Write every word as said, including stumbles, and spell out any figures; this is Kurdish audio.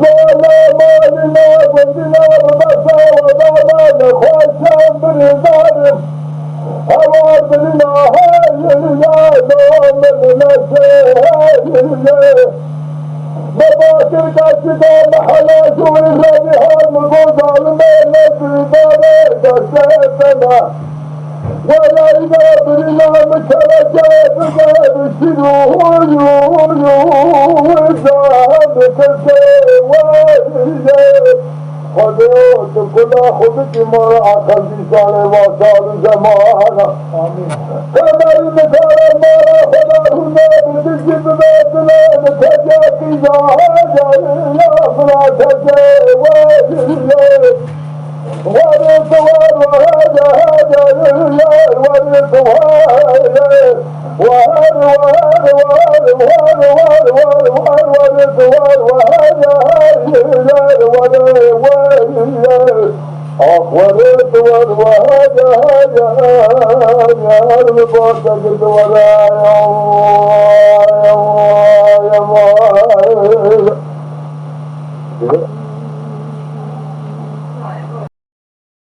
Mala malina gundina bibese we dama nexweşan birîndarim. Hewar birîna heyî ye, domin nese heyî ye. Me bakir kaçida me hela jûrî revî har mi go zalimê ne birîndarê destê te me. Wela îna birîna min keleke bide bi şîr û hûr û hûr û hûr û zaham bi kesê wê. Xwedê tu kula xwe bikî mala aqil dîsanê va sal û zemana. Amîn. Qemerî nikare mala xwe da rûne bi dijî bibe dilê min tecekî ya heyda ya fira kesê wê.